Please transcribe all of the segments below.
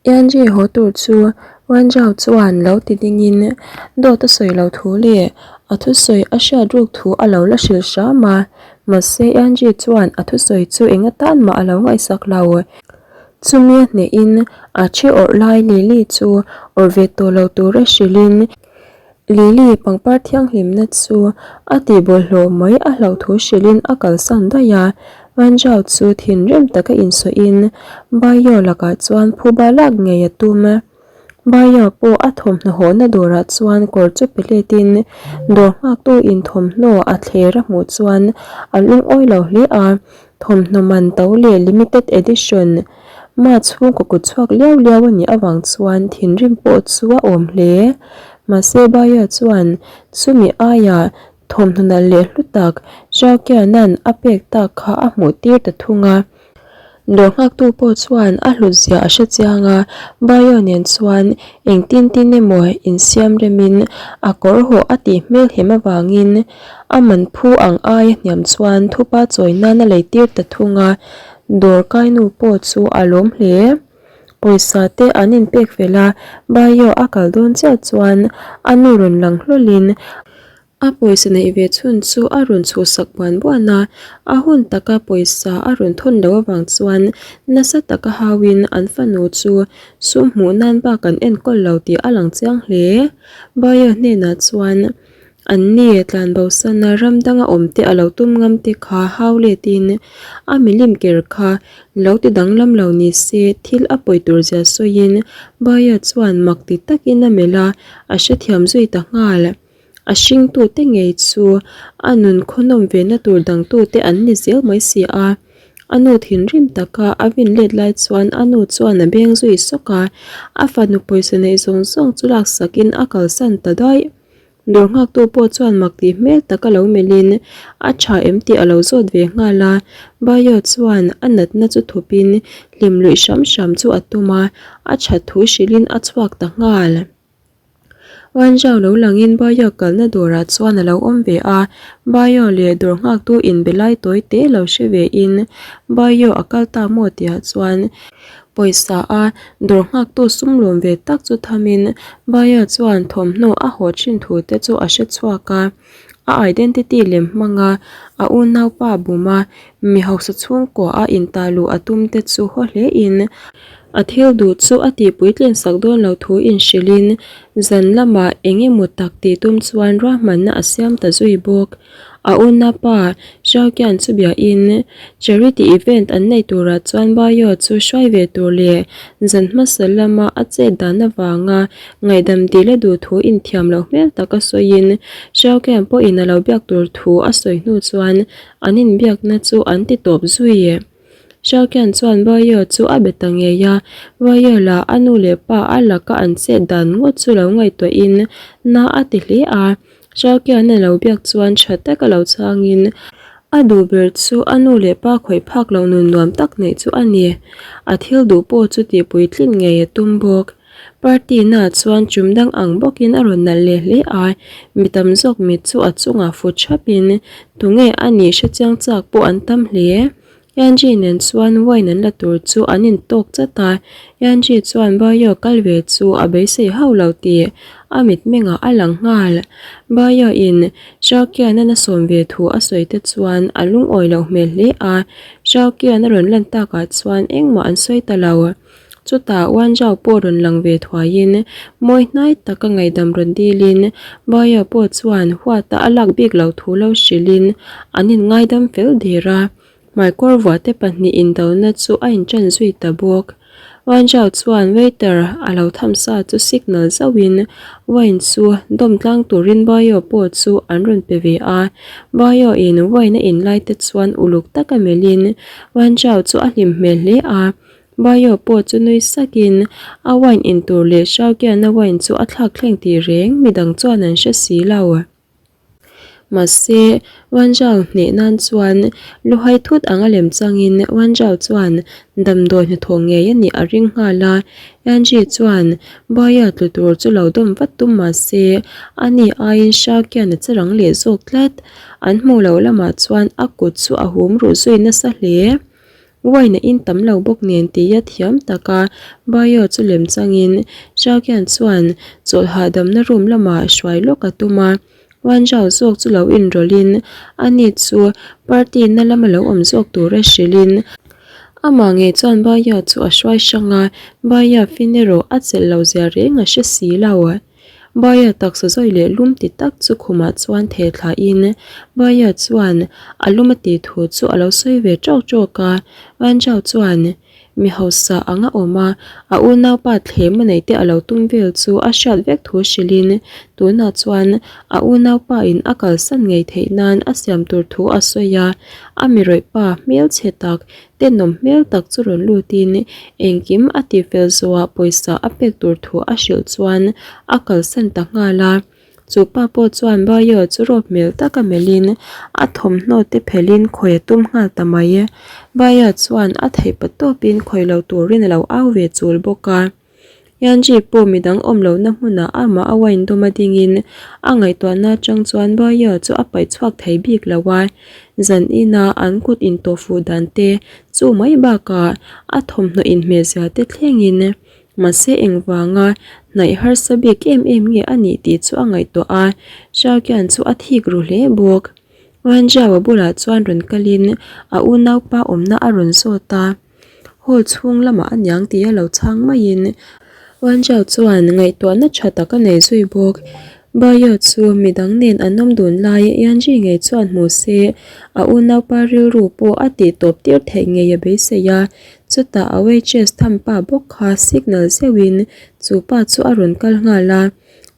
Angie haw tur chu Wanzhou chuan lo ti dingin dawt a sawi lo thu leh a thusawi a hriat ruk thu a lo la hrilh hram a. Mahse Angie chuan a thusawi chu eng atan mah a lo ngaihsak lo. Chumi a hnehin a thi awrh lai Lily chu awrh ve tawh lo tura hrilhin Lily pangpar thianghlimna chu a tih bawlhhlawh mai a hlauh thu hrilhin a kalsan daih a. Wanzhou chu thinrim taka insawihin Baio lakah chuan phuba lak ngei a tum. Baio pawh a thawmhnaw hawhna dawrah chuan kawr chu pe letin dawr nghaktu in thawmhnaw a thler a hmuh chuan a lungawi lo hle a. Thawmhnaw man to leh limited edition ma chhungkaw kut chhuak liau liau a nih avang chuan thinrim pawh chu a awm hle. Mahse Baia chuan chumi aia thawmhnaw nalh leh hlu tak Zhao-Kiana'n a pek tak kha a hmuh tir ta thung a. Dawr nghaktu pawh chuan a hlut zia a hre chiang a, Baio nen chuan engtin tin emaw insiam remin a kawr hawh a tih hmel hem avangin A man phu ang aia hniam chuan thupa chawi nan a lei tir ta thung a, dawr kainu pawh chu a lawm hle. Pawisa te an inpek fel a, Baio a kal dawn chiah chuan a nu rawn lang hlawlhin a pawisa neih ve chhun chu a rawn chhuhsak buan buan a, a hun taka pawisa a rawn thawn loh avang chuan nasa taka hauin an fanu chu sum hmuh nan bak an enkawl lo tih a lang chiang hle. Baio hnenah chuan An ni tlan bosana ram danga awm te a lo tum ngam te kha hau letin a milim ker kha lo ti danglam lo ni se thil a pawi tur zia sawiin Baia chuan mak ti takin a melh a, a hrethiam zui ta nghal. A hringtu te ngei chu a nun khawnawm ve na tur dangtu te an ni zel mai si a. A nu thinrim taka a vin let lai chuan a nu chuan a beng zui sawk a, a fanu pawisa neih zawng zawng chu laksakin a kalsan ta daih. Dawr nghaktu pawh chuan mak tih hmel tak a lo melhin a tha em tih a lo zawt ve nghal a. Baio chuan a natna chu thupin hlim luih hram hram chu a tum a, a that thu hrilhin a chhuak ta nghal. Wanzhao lo langin Baio kalna dawrah chuan a lo awm ve a, Baio leh dawr nghaktu inbe lai tawi te lo hre vein Baio a kal ta maw tihah chuan Pawisa a dawr nghaktu sum lawm ve tak chu thamin Baya chuan thawmhnaw a haw thin thu te chu a hre chhuak a. A identity lem hmanga a unaupa buma mi hausa chhungkua a intah luh a tum te chu haw hle in a thil duh chu a tihpui tlensak dawn lo thu inhrilhin zan lamah eng emaw tak tih tum chuan ruahmanna a siam ta zui bawk. A unapa Xiaoqian chu biahin charity event an nei turah chuan Baio chu hruai ve tur leh zan hmasa lama a chet dan avanga ngaihdam dil a duh thu inthiam loh hmel taka sawiin Xiaoqian pawhin a lo biak tur thu a sawi hnu chuan an inbiakna chu an ti tawp zui. Xiaoqian chuan Baio chu a be ta ngei a, Baio lah a nu leh pa a laka an chet dan ngawt chu lo ngaihtuahin na a ti hle a. Xiaoqian a lo biak chuan tha tak a lo chhangin a duh ber chu a nu leh pa khawih phak loh nun nuam tak neih chu a ni. A thil duh pawh chu tihpuitlin ngei a tum bawk. Party naah chuan chum dang ang bawkin a rawn nalh leh hle a, mi tam zawk mit chu a chungah fut thapin tunge a nih hrechiang chak pawh an tam hle. Angie nen chuan wine an la tur chu an intawk chat a, Angie chuan Bayo kal ve chu a beisei hauh lo tih a mitmengah a lang nghal. Bayo in Xiaoqian-a'n a sawm ve thu a sawi te chuan a lungawi loh hmel hle a, Xiaoqian a rawn lan takah chuan engmah an sawi ta lo. Chutah Wanzhao pawh rawn lang ve thuaiin mawi hnai taka ngaihdam rawn dilin Bayo pawh chuan huata a lak bik loh thu lo hrilhin an inngaidam fel der a. Hmaikawr vuahte pahnih indona chu a inṭan zui ta bawk. Wanzhao chuan waiter a lo tham sa chu signal zauhin wine chu dawm tlang turin Bayo pawh chu an rawn pe ve a. Bayo in wine a in lai te chuan uluk taka melhin Wanzhao chu a hlim hmel hle a. Bayo pawh chu nui sakin a wine in tur leh Xiaoqian-a wine chu a thlak thleng tih reng midang chuan an hre si lo. Mahse, Wanzhao hneh nan chuan luhai thut anga lem changin Wanzhao chuan damdawi hnathawh ngei a nih a ring nghal a. Angie chuan Baia tlu tur chu lo dawm vat tum mahse, ani aiin Xiaoqian a che rang leh zawk tlat. An hmuh loh lamah chuan a kut chu a hum ruh zui nasa hle. Wine a in tam lo bawk nen tia thiam taka Bayo chu lem changin Xiaoqian chuan chawlh hahdamna room lamah hruai lawk a tum a. Wanzhao zawk chu lo inrawlhin ani chu party na lama lo awm zawk tura hrilhin amah ngei chuan Bayo chu a hruai hrang a, Bayo fin erawh a chelh lo zia reng a hre si lo. Baia taksa zawi leh lum ti tak chu khumah chuan theh thlahin Baia chuan a lum a tih thu chu a lo sawi ve ṭawk ṭawk a. Wanzhao chuan mi hausa ang a awm a, a unaupa thlem a neih te a lo tum vel chu a hriat vek thu hrilhin tunah chuan a unaupa in a kalsan ngei theih nan a siam tur thu a sawi a. A mi rawih pa hmelchhe tak Tenawm hmel tak chu rawn lutin engkim a tihfel zawhah pawisa a pek tur thu a hrilh chuan a kalsan ta nghal a. Chu pa pawh chuan Bayo chu rawp hmel taka melhin a thawmhnaw te phelhin khawi a tum nghal ta mai. Bayo chuan a theih pa tawpin khawi lo turin a lo au ve chul bawk a. Yanji pawh midang awm lohna hmunah amah a wine dawm a dingin a ngaihtuahna atang chuan Bayo chu a paih chhuak thei bik lo a, zan ina an kut intawh fuh dan te chu mai bakah a thawmhnaw inhmeh zia te thlengin mahse engvanga hnaih harsa bik em em nge a nih tih chu a ngaihtuah a, Xiaoqian chu a thik ru hle bawk. Wanjiao bulah chuan rawn kalin a unaupa awmna a rawn zawt a. Hall chhung lamah a niang tih a lo chhang maiin Wanzhao chuan ngaihtuahna tha tak a nei zui bawk. Bayo chu midang nen an awm dun lai Yanji ngei chuan hmu se a unaupa rilru pawh a tih tawp tir theih ngei a beisei a, chutah a waitress tham pa bawk kha signal zeuhin chu pa chu a rawn kal nghal a.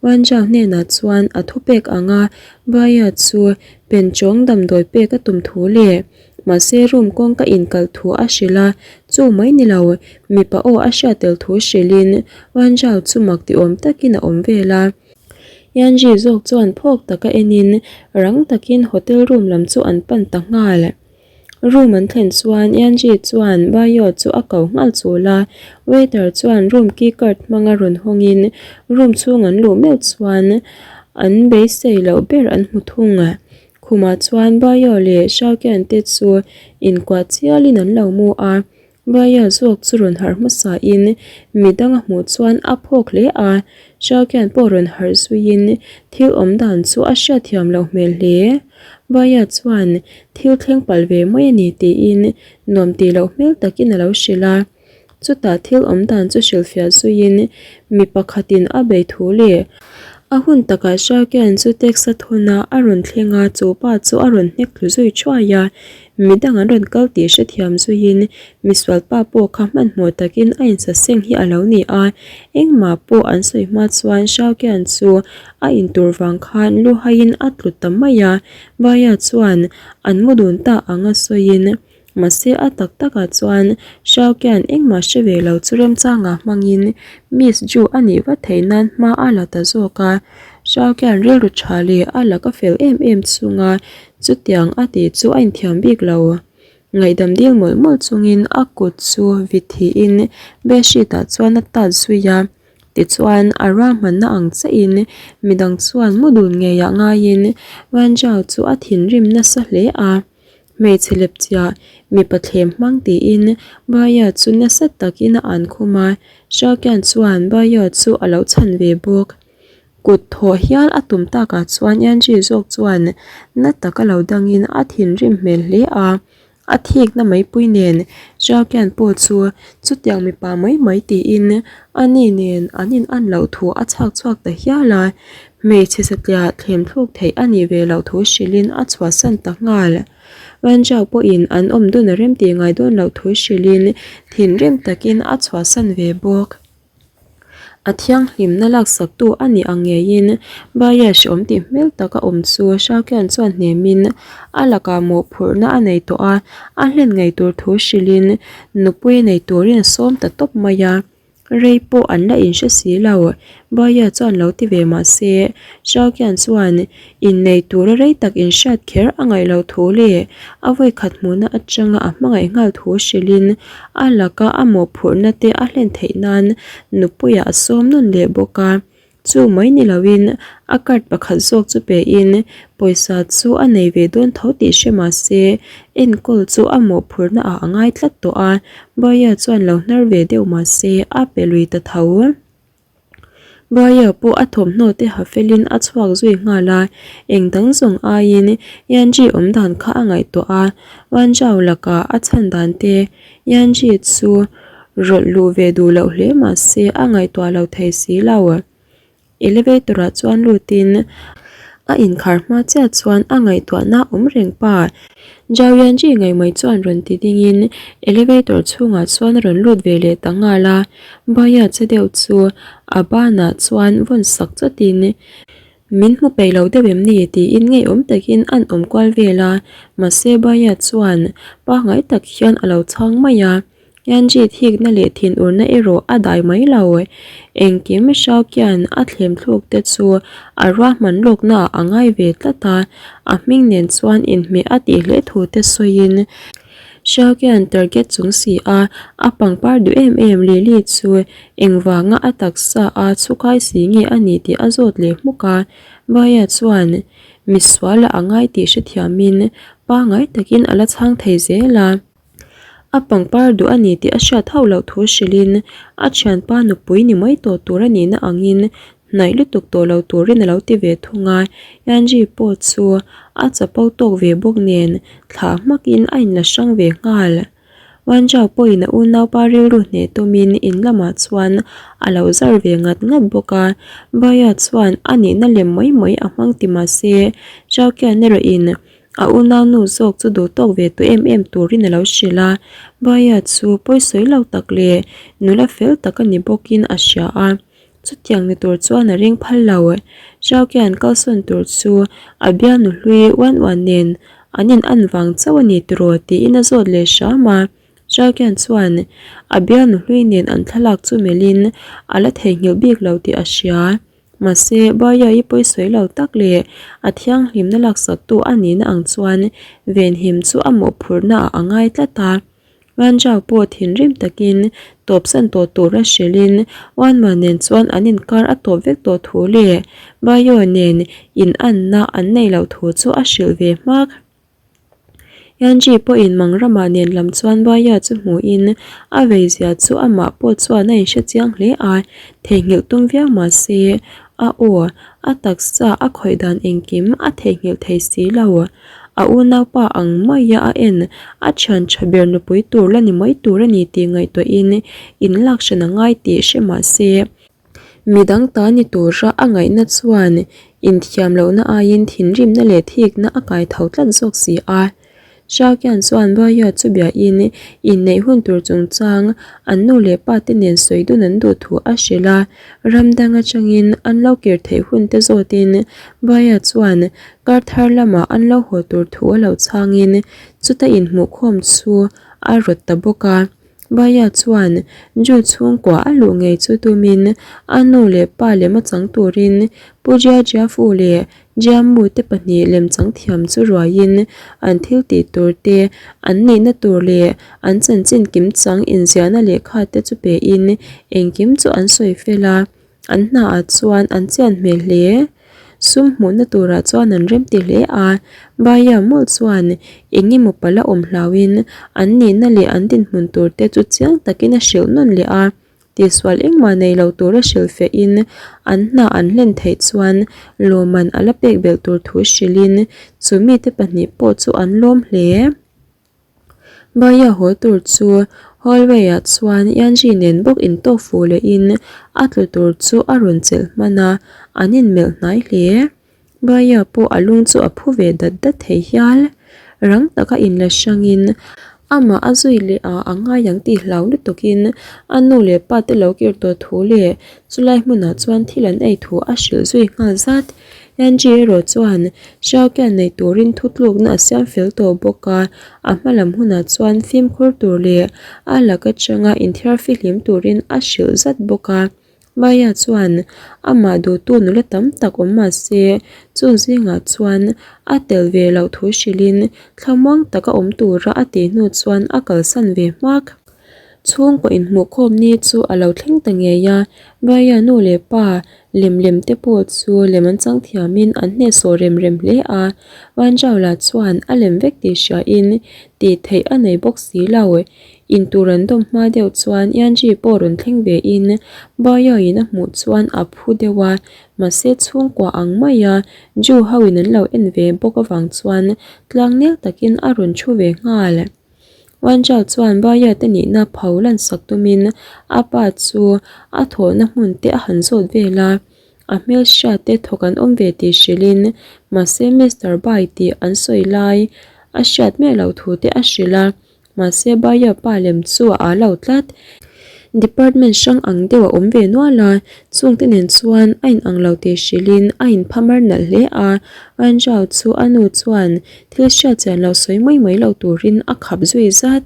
Wanzhao hnenah chuan a thupek anga Bayo chu penchawng damdawi pek a tum thu leh Mahse room kawngka inkalh thu a hrilh a, chu mai ni lo, mipa aw a hriat tel thu hrilhin Wanzhao chu mak ti awm takin a awm vel a. Yanji zawk chuan phawk taka enin rang takin hotel room lam chu an pan ta nghal. Room an thlen chuan Yanji chuan Bayo chu a ko nghal chul a, waiter chuan room key card hmanga rawn hawngin room chhung an luh meuh chuan an beisei loh ber an hmu thung. Khumah chuan Bayo leh Xiaoqian te chu inkuah chialin an lo mu a, Bayo zawk chu rawn harh hmasain midang a hmuh chuan a phawk hle a, Xiaoqian pawh rawn harh zuiin thil awm dan chu a hriatthiam loh hmel hle. Bayo chuan thil thleng palh ve mai a ni tiin nuam tih loh hmel takin a lo hrilh a. Chutah thil awm dan chu hrilhfiah zuiin mi pakhatin a bei thu leh a hun takah Xiaoqian chu tax a thawn a, a rawn thleng a, chu pa chu a rawn hnek thlu zui thuai a, midang an rawn kal tih hrethiam zuiin misual pa pawh kha hmanhmawh takin a insaseng hi a lo ni a, engmah pawh an sawi hma chuan Xiaoqian chu a intur vang khan lu haiin a tlu ta mai a, Baya chuan an mu dun ta ang a sawiin. Mahse a tak takah chuan Xiaoqian engmah hre ve lo chu remchangah hmangin Miss Ju a nih vat theih nan hma a la ta zawk a. Xiaoqian rilru tha leh a laka fel em em chunga chutiang a tih chu a inthiam bik lo. Ngaihdam dil mawlh mawlh chungin a kut chu vit thiin bedsheet ah chuan a tat zui a. Tichuan a ruahmanna ang chiahin midang chuan mu dun ngeiah ngaiin Wanzhao chu a thinrim nasa hle a. Hmeichhe lepchiah mipa thlem hmang tiin Baya chu nasa takin a an khum a, Xiaoqian chuan Baya chu a lo chhan ve bawk. Kut thawh hial a tum takah chuan Yanji zawk chuan na taka lo dangin a thinrim hmel hle a, a thikna maipui nen Xiaoqian pawh chu chutiang mipa mai mai tiin ani nen an in an loh thu a chhak chhuak ta hial a. Hmeichhe satliah thlem thluk theih a nih ve loh thu hrilhin a chhuahsan ta nghal. Wanzhao pawhin an awm dun a rem tih ngai dawn loh thu hrilhin thinrim takin a chhuahsan ve bawk. A thianghlimna laksaktu a nih ang ngeiin Baia hreawm tih hmel taka awm chu Xiaoqian chuan hnemin a lakah mawhphurhna a nei tawh a, a hlen ngei tur thu hrilhin nupui nei turin a sawm ta tawp mai a. Rei pawh an la inhre si lo, Baia chuan lo ti ve mah se, Xiaoqian chuan innei tura rei tak inhriat kher a ngaih loh thu leh a vawikhat hmuhna atanga a hmangaih nghal thu hrilhin a laka a mawhphurhna te a hlen theih nan nupuiah a sawm nawn leh bawk a. Chu mai ni loin a card pakhat zawk chu pein pawisa chu a nei ve dawn tho tih hre mah se enkawl chu a mawhphurhna ah a ngai tlat tawh a, Bawia chuan lo hnar ve deuh mah se a pe lui ta tho. Bawia pawh a thawmhnaw te ha felin a chhuak zui nghal a, eng dang zawng aiin Yanji awm dan kha a ngaihtuah a, Wanzhao lakah a chhan dan te Yanji chu rawlh luh ve duh loh hle mah se a ngaihtuah lo thei si lo. Elevator ah chuan lutin a inkhar hma chiah chuan a ngaihtuahna awm reng pa. Zhao Yanji ngaih mai chuan rawn ti dingin elevator chhungah chuan a rawn lut ve leh ta nghal a, Baya che deuh chu a banah chuan vawn sak chawtin Min hmu peih lo deuh em ni? tiin ngeiawm takin an awm kual vel a, mahse Baya chuan pangngai tak hian a lo chhang mai a. Angie thikna leh thinurna erawh a dai mai lo. Engkim Xiaoqian a thlem thluk te chu a ruahman lawkna ah a ngai ve tlat a, a hming nen chuan inhmeh a tih hle thu te sawiin Xiaoqian target chung si a, a pangpar duh em em Lily chu engvanga a taksa a chhukai si nge a ni tih a zawt leh hmuk a. Baya chuan misualah a ngai tih hrethiamin pangngai takin a la chhang thei zel a. A pangpar duh a ni tih a hriat hauh loh thu hrilhin a thianpa nupui ni mai tawh tur a nihna angin hnaih lutuk tawh lo turin a lo ti ve thung a. Angie pawh chu a chapo tawk ve bawk nen thlah hmakin a inla hrang ve nghal. Wanzhao pawhin a unaupa rilru hneh tumin in lamah chuan a lo zar ve ngat ngat bawk a. Baya chuan a nihna lem mai mai a hmang ti mah se Zhaoqian erawhin A unaunu zawk chu duh tawk ve tawh em em turin a lo hrilh a, Baya chu pawisawi lo tak leh nula fel tak a ni bawkin a hria a, chutiang ni tur chuan a ring phal lo. Xiaoqian kalsawn tur chu a bialnu hlui uan uan nen an in an vang chauh a ni tiraw tiin a zawt leh hram a, Xiaoqian chuan a bialnu hlui nen an thlalak chu melhin a la theihnghilh bik lo tih a hria. Mahse, Baya-i pawisawi lo tak leh a thianghlimna laksaktu a nihna ang chuan venhim chu a mawhphurhna ah a ngai tlat a. Ranjau pawh thinrim takin tawpsan tawh tura hrilhin Wanma nen chuan an inkar a tawp vek tawh thu leh Bayo nen inanna an neih loh thu chu a hrilh ve hmak. Angie pawhin Mangrama nen lam chuan Baya chu hmuhin a veizia chu amah pawh chuan a inhre chiang hle a, theihnghilh tum viau mah se a aw, a taksa, a khawih dan engkim a theihnghilh thei si lo. A unaupa ang maia a en, a thian tha ber nupui tur la ni mai tur a ni tih ngaihtuahin inlak hran a ngai tih hre mah se, Midang ta ni tura a ngaihna chuan inthiam lohna aiin thinrimna leh thikna a kai tho tlat zawk si a. Xiaoqian chuan Baya chu biain inneih hun tur chungchang an nu leh pa te nen sawi dun an duh thu a hrilh a, ram dang atangin an lo kir theih hun te zawtin Baya chuan kar thar lamah an lo haw tur thu a lo chhangin chuta inhmuhkhawm chu a rawt ta bawk a. Baya chuan Ju chhungkua a luh ngei chu tumin a nu leh pa lem a chang turin Pu Jia Jiafu leh Jia Mu te pahnih lem chang thiam chu ruaiin an thil tih tur te, an nihna tur leh an chanchin kimchang inziahna lehkha te chu pein engkim chu an sawi fel a. An hnaah chuan an chian hmel hle. Sum hmuhna turah chuan an remti hle a, Baya mawlh chuan eng emaw pala awm hlauhin an nihna leh an dinhmun tur te chu chiang takin a hrilh nawn leh a, tihsual engmah nei lo tura hrilh fehin an hna an hlen theih chuan lawmman a la pek belh tur thu hrilhin chu mite pahnih pawh chu an lawm hle. Baya haw tur chu hallway ah chuan Yanji nen bawk intawk fuh lehin a tlu tur chu a rawn chelh hman a, an inmelh hnai hle. Baya pawh a lung chu a phu ve dat dat thei hial. Rang taka inla hrangin amah a zui leh a a ngai ang tih hlau lutukin a nu leh pa te lo kir tawh thu leh chulai hmunah chuan thil an ei thu a hrilh zui nghal zat. Angie erawh chuan Xiaoqian nei turin thutlukna a siam fel tawh bawk a, a hma lam hunah chuan fimkhur tur leh a lak atanga inthiar fihlim turin a hrilh zat bawk a. Maya chuan amah duhtu nula tam tak awm mah se chung zingah chuan a tel ve loh thu hrilhin thlamuang taka awm tura a tih hnu chuan a kalsan ve hmak. Chhungkaw inhmuhkhawm ni chu a lo thleng ta ngei a, Baia nu leh pa lem lem te pawh chu lem an chang thiamin an hnehsawh rem rem hle a, Vanjaula chuan a lem vek tih hriain tih theih a nei bawk si lo. Intur an dawm hma deuh chuan Yanji pawh rawn thleng vein Baia-in a hmuh chuan a phu deuh a, mahse chhungkua ang maia Jew ho in an lo en ve bawk avang chuan tlangnel takin a rawn thu ve nghal. Wanzhao chuan Baia te nihna pho lansak tumin a pa chu a thawhna hmun te a han zawt vel a, a hmelhriat te thawk an awm ve tih hrilhin mahse Mister Bai tih an sawi lai a hriat miah loh thu te a hrilh a. Mahse Baia pa lem chu a â lo tlat. Department hrang ang deuh a awm ve nual a, chungte nen chuan a inang lo tih hrilhin a inphamar nalh hle a. Anjao chu a nu chuan thil hriat chian lo sawi mai mai lo turin a khap zui zat.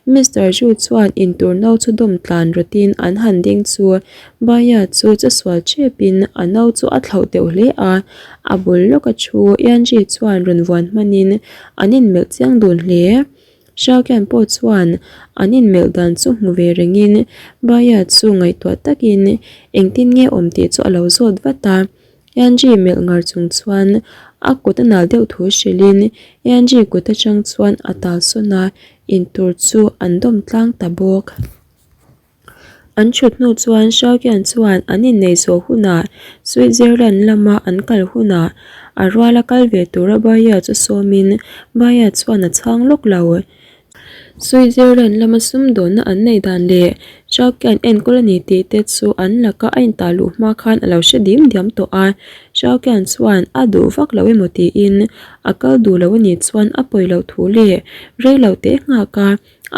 Mister Zhu chuan intur no chu dawm tlan rawtin an han ding chu Baia chu chasual ṭepin a no chu a thlauh deuh hle a. A bul lawka thu Yanji chuan rawn vuan hmanin an inmelh chiang dun hle. Xiaoqian pawh chuan an inmelh dan chu hmu ve rengin Baya chu ngaihtuah takin engtin nge awm tih chu a lo zawt vat a. Angie melh ngar chung chuan a kut a nal deuh thu hrilhin Angie kut atang chuan a tal sawn a, intur chu an dawm tlang ta bawk. An thut hnu chuan Xiaoqian chuan an inneih zawh hunah Switzerland lama an kal hunah a ruala kal ve tura Baya chu sawmin Baya chuan a chhang lawk lo. Switzerland lama sumdawnna an neih dan leh Xiaoqian enkawl a ni tih te chu an laka a intah luh hma khan a lo hre dim diam tawh a. Xiaoqian chuan a duh vak lo emaw tiin a kal duh lo a nih chuan a pawi loh thu leh rei lo teh nghak a.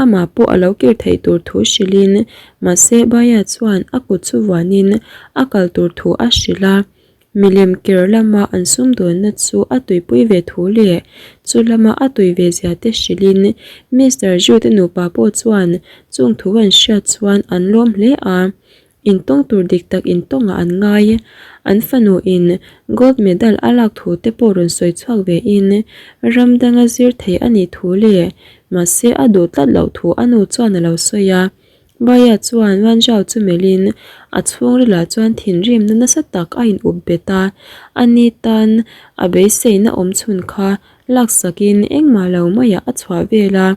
Amah pawh a lo kir theih tur thu hrilhin, mahse Baya chuan a kut chu vuanin a kal tur thu a hrilh a. Milem ker lama an sumdawnna chu a tuipui ve thu leh chu lama a tui ve zia te hrilhin Mister Zhu te nupa pawh chuan chung thu an hriat chuan an lawm hle a. Intawng tur dik tak intawngah an ngai. An fanu in gold medal a lak thu te pawh rawn sawi chhuak ve in ram danga zir thei a nih thu leh mahse a duh tlat loh thu a nu chuan a lo sawi a. Baya chuan Wanzhao chu melh in a chhungrilah chuan thinrimna nasa tak a in up bet a, a ni tan a beiseina awm chhun kha laksak in engmah lo maiah a chhuah vel a,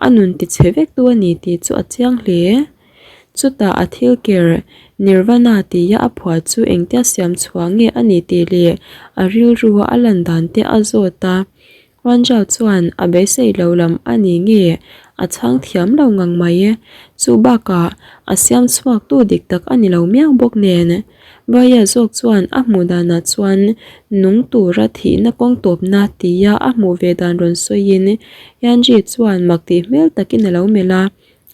a nun tichhe vek tu a ni tih chu a chiang hle. Chutah a thil ker Nirvana tia a phuah chu engtia siam chhuah nge a ni tih leh a rilrua a lan dan te a zawt a. Wanzhao chuan a beisei lo lam a ni nge a chhang thiam lo ngang mai. Chu bakah a siam chhuak tu dik tak a ni lo miau bawk nen. Baya zawk chuan a hmuh danah chuan nung tura thihna kawng tawpna tia a hmuh ve dan rawn sawiin Yanji chuan mak tih hmel takin a lo melh a.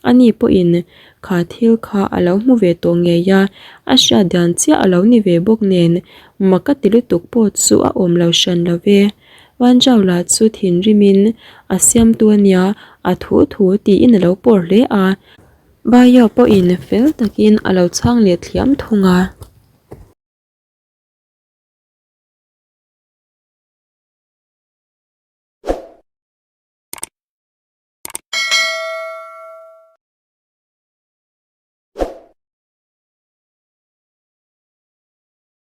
Ani pawhin kha thil kha a lo hmu ve tawh ngei a, a hriat dan chiah a lo ni ve bawk nen mak ka ti lutuk pawh chu a awm lo hran lo ve. Wanzhao lah chu thinrimin a siamtu a nia, a thu thu tiin a lo pawr hle a. Baio pawhin fel takin a lo chhang leh thliam thung a.